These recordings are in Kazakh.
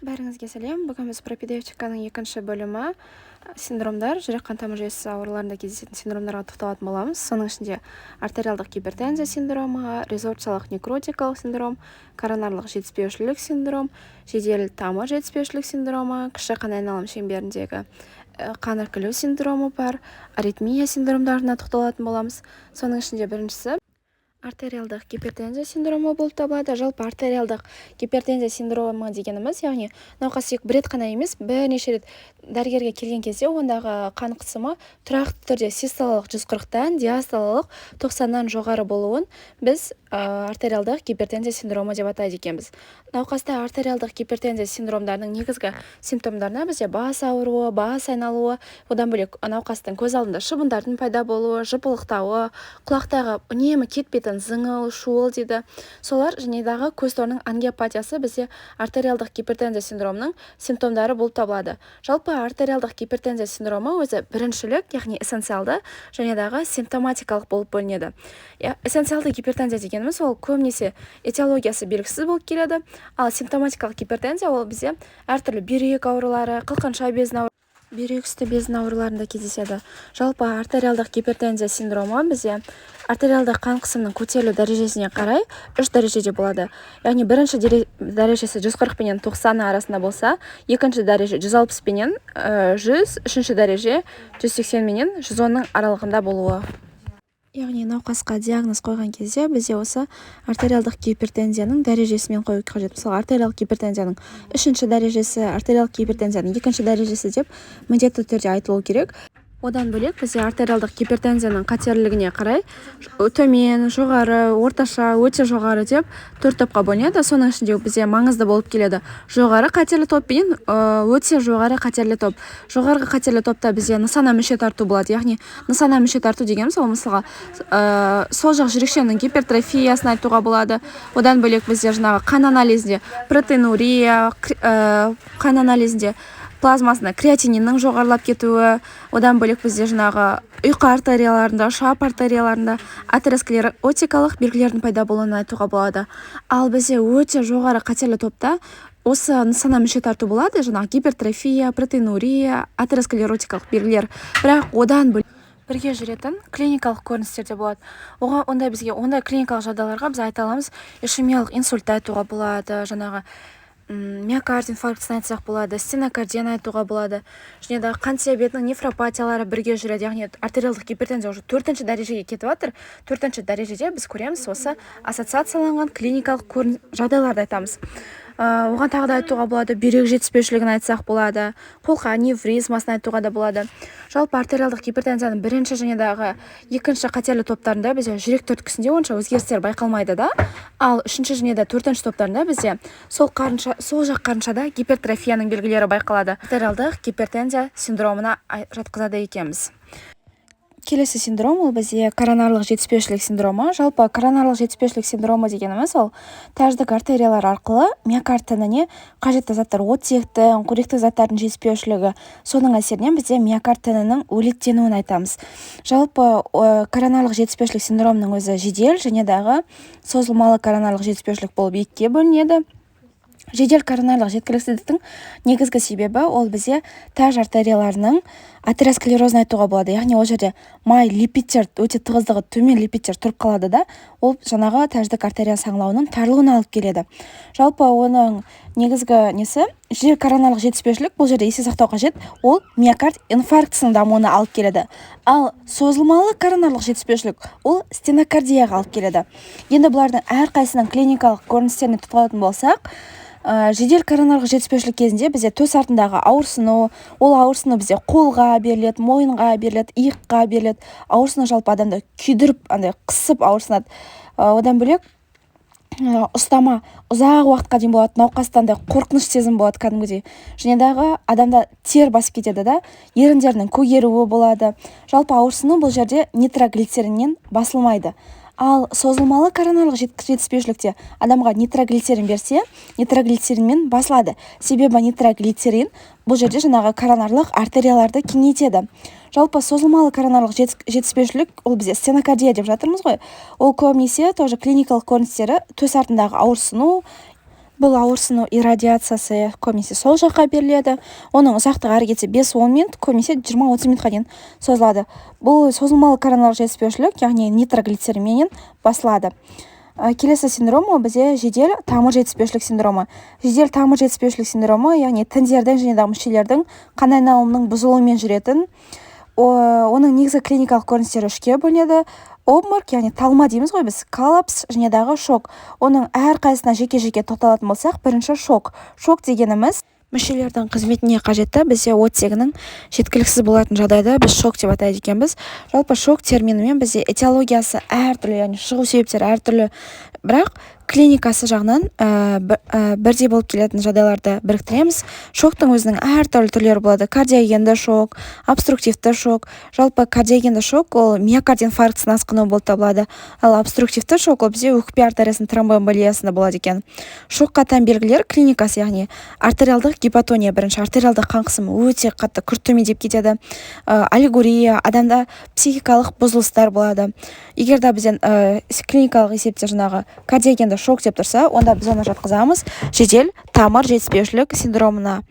Бәріңізге сәлем! Бүгін біз пропедевтиканың екінші бөлімі, синдромдар, жүрек қан тамыр жүйесі ауруларында кездесетін синдромдарға тоқталатын боламыз. Соның ішінде артериалдық гипертензия синдромы, резорбциялық некротикалық синдром, коронарлық жетіспеушілік синдром, жедел тамыр жетіспеушілік синдромы, кіші қан айналым шеңберіндегі қан іркілу синдромы бар, аритмия синдромдарына тоқталатын боламыз. Соның ішінде біріншісі артериалдық гипертензия синдромы болып табылады. Жалпы, артериалдық гипертензия синдромы дегеніміз, яғни науқас тек бір рет қана емес, бірнеше рет дәрігерге келген кезде ондағы қан қысымы тұрақты түрде систолалық 140-тан, диастолалық 90-нан жоғары болуын біз артериалдық гипертензия синдромы деп атайды екенбіз. Науқаста артериалдық гипертензия синдромдарының негізгі симптомдарына бізде бас ауруы, бас айналуы, одан бөлек науқастың көз алдында шыбындардың пайда болуы, жыпылықтауы, құлақтағы үнемі кетпейтін зыңыл, шуыл дейді солар және дағы көз торының ангиопатиясы бізде артериалдық гипертензия синдромының симптомдары болып табылады. Жалпы, артериалдық гипертензия синдромы өзі біріншілік, яғни эссенциалды және дағы симптоматикалық болып бөлінеді. Эссенциалды гипертензия дегеніміз ол көбінесе этиологиясы белгісіз болып келеді. Ал симптоматикалық гипертензия ол бізде әртүрлі бүйрек аурулары, қылқынша безінің, бүйрек үсті безінің ауруларында кездеседі. Жалпы, артериалдық гипертензия синдромы бізде артериалдық қан қысымының көтерілу дәрежесіне қарай үш дәрежеде болады. Яғни бірінші дәрежесі 140 пенен 90 арасында болса, екінші дәреже 160 пенен 100, үшінші дәреже 180 менен 110-ның аралығында болуы. Яғни науқасқа диагноз қойған кезде бізде осы артериалдық гипертензияның дәрежесімен қою қажет. Мысалы, артериалдық гипертензияның үшінші дәрежесі, артериалдық гипертензияның екінші дәрежесі деп міндетті түрде айтылу керек. Одан бөлек, бізде артериалдық гипертензияның қатерлілігіне қарай төмен, жоғары, орташа, өте жоғары деп төрт топқа бөлінеді. Соның ішінде бізде маңызды болып келеді жоғары қатерлі топ пен өте жоғары қатерлі топ. Жоғарғы қатерлі топта бізде нысана мүше тарту болады. Яғни нысана мүше тарту дегеніміз ол, мысалға, сол жақ жүрекшенің гипертрофиясын айтуға болады. Одан бөлек, бізде жаңағы қан анализінде протеинурия, қан анализінде плазмасында креатининнің жоғарылап кетуі, одан бөлек бізде жаңағы ұйқы артерияларында, шап артерияларында атеросклеротикалық белгілердің пайда болуын айтуға болады. Ал бізде өте жоғары қатерлі топта осы нысана мүше тарту болады, жаңағы гипертрофия, протеинурия, атеросклеротикалық белгілер, бірақ одан бөлек бірге жүретін клиникалық көріністер де болады. Оған ондай, бізге ондай клиникалық жағдайларға біз айта аламыз: ишемиялық инсультті айтуға болады, жаңағы миокард инфарктісін айтсақ болады, стенокардияны айтуға болады және де қант диабетінің нефропатиялары бірге жүреді. Яғни артериалдық гипертензия уже төртінші дәрежеге кетіп жатыр. Төртінші дәрежеде біз көреміз, осы ассоциацияланған клиникалық жағдайларды айтамыз. Оған тағы да айтуға болады, бүйрек жетіспеушілігін айтсақ болады, қолқа аневризмасын айтуға да болады. Жалпы, артериалдық гипертензияның бірінші және дағы екінші қатерлі топтарында бізде жүрек түрткісінде онша өзгерістер байқалмайды да, ал үшінші және де төртінші топтарында бізде сол қарынша, сол жақ қарыншада гипертрофияның белгілері байқалады. Артериалдық гипертензия синдромына жатқызады екенбіз. Келесі синдром ол бізде коронарлық жетіспеушілік синдромы. Жалпы, коронарлық жетіспеушілік синдромы дегеніміз ол тәждік артериялар арқылы миокард тініне қажетті заттар, оттектің, қоректік заттардың жетіспеушілігі, соның әсерінен бізде миокард тінінің өлектенуін айтамыз. Жалпы, коронарлық жетіспеушілік синдромының өзі жедел және дағы созылмалы коронарлық жетіспеушілік болып екіге бөлінеді. Жедел коронарлық жеткіліксіздіктің негізгі себебі ол бізде тәж артерияларының атеросклерозын айтуға болады. Яғни ол жерде май, липидтер, өте тығыздығы төмен липидтер тұрып қалады да, ол жаңағы тәждік артерия саңылауының тарылуына алып келеді. Жалпы, оның негізгі несі, жедел коронарлық жетіспеушілік, бұл жерде есте сақтау қажет, ол миокард инфарктісінің дамуына алып келеді. Ал созылмалы коронарлық жетіспеушілік ол стенокардияға алып келеді. Енді бұлардың әрқайсысының клиникалық көріністеріне тоқталатын болсақ, жедел коронарлық жетіспеушілік кезінде бізде төс артындағы ауырсыну, ол ауырсыну бізде қолға беріледі, мойынға беріледі, иыққа беріледі. Ауырсыну жалпы адамды күйдіріп, андай қысып ауырсынады. Одан бөлек, ұстама ұзақ уақытқа дейін болады, науқаста андай қорқыныш сезім болады кәдімгідей және дағы адамда тер басып кетеді да, еріндерінің көгеруі болады. Жалпы, ауырсыну бұл жерде нитроглицериннен басылмайды. Ал созылмалы коронарлық жетіспеушілікте адамға нитроглицерин берсе, нитроглицеринмен басылады, себебі нитроглицерин бұл жерде жаңағы коронарлық артерияларды кеңейтеді. Жалпы, созылмалы коронарлық жетіспеушілік ол бізде стенокардия деп жатырмыз ғой. Ол көбінесе тоже клиникалық көріністері төс артындағы ауырсыну. Бұл ауырсыну иррадиациясы көбінесе сол жаққа беріледі. Оның ұзақтығы ары кетсе 5-10 минут, көбінесе 20-30 минутқа дейін созылады. Бұл созылмалы коронарлық жетіспеушілік, яғни нитроглицеринменен басылады. Келесі синдром ол бізде жедел тамыр жетіспеушілік синдромы. Жедел тамыр жетіспеушілік синдромы, яғни тіндердің және дағы мүшелердің қан айналымының бұзылуымен жүретін. Оның негізгі клиникалық көріністері үшке бөлінеді: обморок, яғни талма дейміз ғой біз, коллапс және дағы шок. Оның әрқайсысына жеке-жеке тоқталатын болсақ, бірінші шок. Шок дегеніміз мүшелердің қызметіне қажетті бізде оттегінің жеткіліксіз болатын жағдайда біз шок деп атайды екенбіз. Жалпы шок терминімен бізде этиологиясы әртүрлі, яғни шығу себептері әртүрлі, бірақ клиникасы жағынан бірдей болып келетін жағдайларды біріктіреміз. Шоктың өзінің әртүрлі түрлері болады: кардиогенді шок, обструктивті шок. Жалпы кардиогенді шок ол миокард инфарктісінің асқынуы болып табылады, ал обструктивті шок ол бізде өкпе артериясының тромбоэмболиясында болады екен. Шокқа тән белгілер клиникасы, яғни артериалдық гипотония, бірінші артериалдық қан қысымы өте қатты күрт төмендеп кетеді, олигурия, адамда психикалық бұзылыстар болады. Егер де бізден клиникалық есепте жаңағы кардиогенді шок деп тұрса, онда біз оны жатқызамыз жедел тамыр жетіспеушілік синдромына.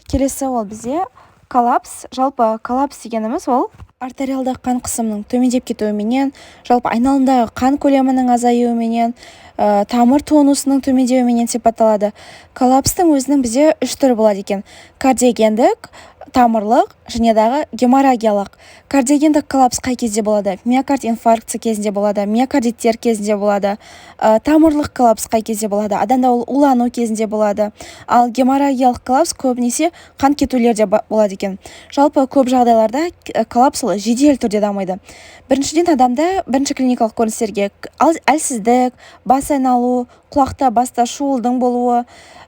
Келесі ол бізде коллапс. Жалпы коллапс дегеніміз ол артериалдық қан қысымының төмендеп кетуіменен, жалпы айналымдағы қан көлемінің азаюыменен, тамыр тонусының төмендеуіменен сипатталады. Коллапстың өзінің бізде үш түрі болады екен: кардиогендік, тамырлық және дағы геморрагиялық. Кардиогендік коллапс қай кезде болады? Миокард инфаркті кезінде болады, миокардиттер кезінде болады. Тамырлық коллапс қай кезде болады? Адамда ол улану кезінде болады. Ал геморрагиялық коллапс көбінесе қан кетулерде болады екен. Жалпы көп жағдайларда коллапс ол жедел түрде дамиды. Біріншіден, адамда бірінші клиникалық көріністерге әлсіздік, бас айналу, құлақта, баста шуылдың болуы,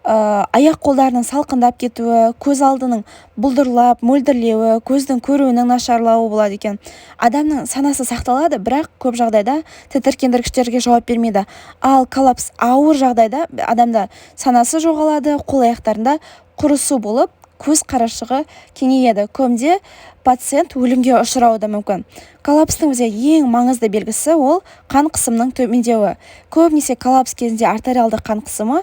аяқ қолдарының салқындап кетуі, көз алдының бұлдырлап мөлдірлеуі, көздің көруінің нашарлауы болады екен. Адамның санасы сақталады, бірақ көп жағдайда тітіркендіргіштерге жауап бермейді. Ал коллапс ауыр жағдайда адамда санасы жоғалады, қол аяқтарында құрысу болып, көз қарашығы кеңейеді. Көбінде пациент өлімге ұшырауы да мүмкін. Коллапстың бізде ең маңызды белгісі ол қан қысымының төмендеуі. Көбінесе коллапс кезінде артериалдық қан қысымы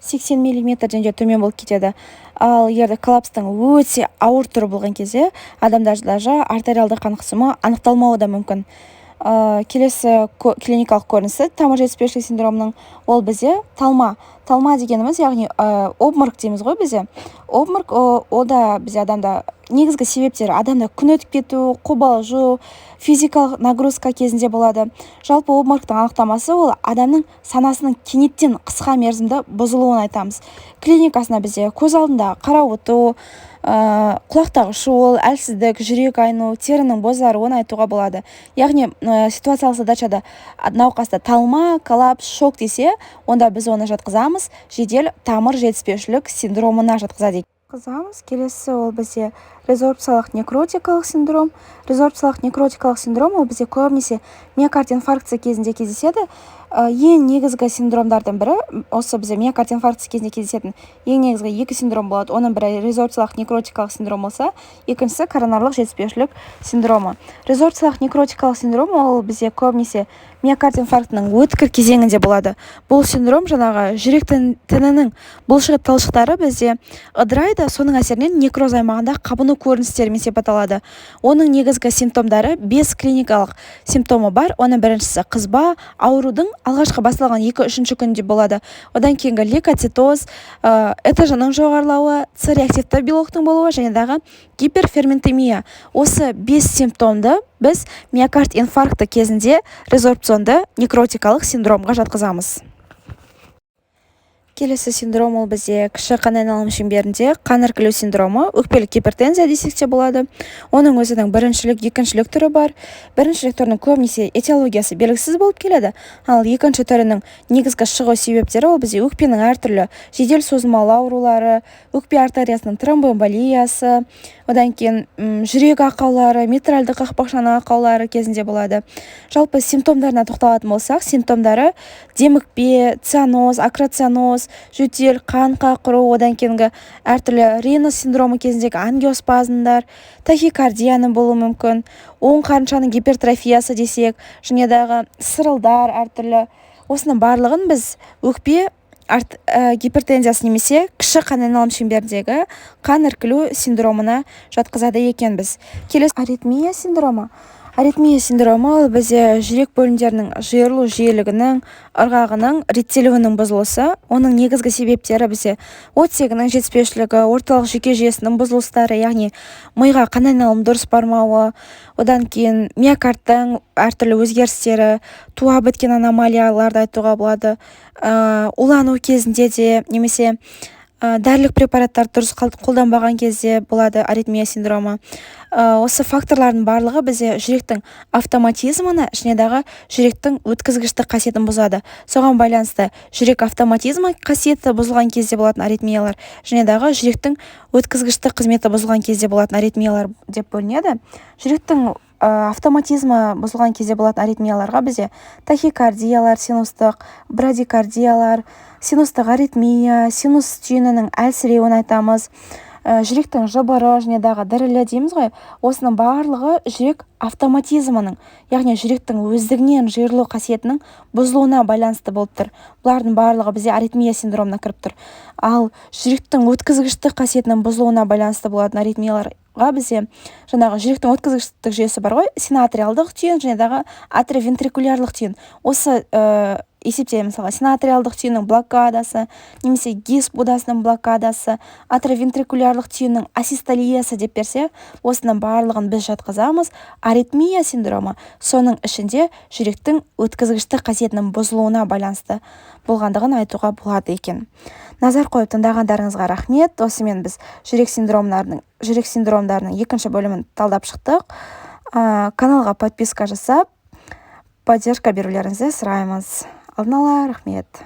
80 миллиметрден де төмен болып кетеді. Ал егер де коллапстың өте ауыр түрі болған кезде адамда даже артериалдық қан қысымы анықталмауы да мүмкін. Келесі клиникалық көрінісі тамыр жетіспеушілік синдромының ол бізде талма. Талма дегеніміз, яғни обморок дейміз ғой бізде. Обморок ол да бізде адамда негізгі себептері адамда күн өтіп кету, қобалжу, физикалық нагрузка кезінде болады. Жалпы обмороктың анықтамасы ол адамның санасының кенеттен қысқа мерзімді бұзылуын айтамыз. Клиникасына бізде көз алдында қарауыту, құлақтағы шуыл, әлсіздік, жүрек айну, терінің бозаруын айтуға болады. Яғни ситуациялық задачада науқаста талма, коллапс, шок десе, онда біз оны жатқызамыз, жедел тамыр жетіспеушілік синдромына жатқызады жатқызамыз. Келесі ол бізде резорбциялық некротикалық синдром. Резорбциялық некротикалық синдром ол бізде көбінесе миокард инфаркция кезінде кездеседі. Ең негізгі синдромдардың бірі осы бізде миокард инфаркция кезінде кездесетін ең негізгі екі синдром болады. Оның бірі резорбциялық некротикалық синдром болса, екіншісі коронарлық жетіспеушілік синдромы. Резорбциялық некротикалық синдром ол бізде көбінесе миокард инфарктінің өткір кезеңінде болады. Бұл синдром жаңағы жүрек тінінің бұлшық талшықтары бізде ыдырайды, соның әсерінен некроз аймағында қабыну көріністерімен сипатталады. Оның негізгі симптомдары, бес клиникалық симптомы бар. Оның біріншісі қызба, аурудың алғашқы басталған 2-3 күнде болады. Одан кейінгі лейкоцитоз, ЭТЖ-ның жоғарылауы, С реактивті белоктың болуы және дағы гиперферментемия. Осы бес симптомды біз миокард инфаркті кезінде резорбционды некротикалық синдромға жатқызамыз. Келесі синдром ол бізде кіші қан айналым шеңберінде қан іркілу синдромы, өкпелік гипертензия десек те болады. Оның өзінің біріншілік, екіншілік түрі бар. Біріншілік түрінің көбінесе этиологиясы белгісіз болып келеді, ал екінші түрінің негізгі шығу себептері ол бізде өкпенің әртүрлі жедел созылмалы аурулары, өкпе артериясының тромбоэмболиясы, одан кейін жүрек ақаулары, митральды қақпақшаның ақаулары кезінде болады. Жалпы симптомдарына тоқталатын болсақ, симптомдары демікпе, цианоз, акроцианоз, жөтел, қан қақыру, одан кейінгі әртүрлі Рейно синдромы кезіндегі ангиоспазмдар, тахикардияның болуы мүмкін, оң қарыншаның гипертрофиясы десек және дағы сырылдар әртүрлі. Осының барлығын біз өкпе Гипертензиясы немесе кіші қан айналым шеңберіндегі қан іркілу синдромына жатқызады екенбіз. Келесі аритмия синдромы. Аритмия синдромы ол бізде жүрек бөлімдерінің жиырылу жиілігінің, ырғағының реттелуінің бұзылысы. Оның негізгі себептері бізде оттегінің жетіспеушілігі, орталық жүйке жүйесінің бұзылыстары, яғни миға қан айналымы дұрыс бармауы, одан кейін миокардтың әртүрлі өзгерістері, туа біткен аномалияларды айтуға болады. Улану кезінде де немесе дәрілік препараттарды дұрыс қолданбаған кезде болады аритмия синдромы. Осы факторлардың барлығы бізде жүректің автоматизмini және дағы жүректің өткізгіштік қасиетін бұзады. Соған байланысты жүрек автоматизмі қасиеті бұзылған кезде болатын аритмиялар және дағы жүректің өткізгіштік қызметі бұзылған кезде болатын аритмиялар деп бөлінеді. Жүректің автоматизмі бұзылған кезде болатын аритмияларға бізде тахикардиялар, синустық брадикардиялар, синустық аритмия, синус түйінінің әлсіреуін айтамыз, жүректің жыбыры және дағы дірілі дейміз ғой. Осының барлығы жүрек автоматизмінің, яғни жүректің өздігінен жиырылу қасиетінің бұзылуына байланысты болып тұр. Бұлардың барлығы бізде аритмия синдромына кіріп тұр. Ал жүректің өткізгіштік қасиетінің бұзылуына байланысты болатын аритмияларға бізде жаңағы жүректің өткізгіштік жүйесі бар ғой, синоатриалдық түйін және дағы атриовентрикулярлық түйін. Осы есепте, мысалға, синоатриалдық түйіннің блокадасы немесе Гис будасының блокадасы, атриовентрикулярлық түйіннің асистолиясы деп берсе, осының барлығын біз жатқызамыз аритмия синдромы, соның ішінде жүректің өткізгіштік қасиетінің бұзылуына байланысты болғандығын айтуға болады екен. Назар қойып тыңдағандарыңызға рахмет. Осымен біз жүрек синдромдарының екінші бөлімін талдап шықтық. Каналға подписка жасап, поддержка берулеріңізді сұраймыз. Алдын ала рахмет.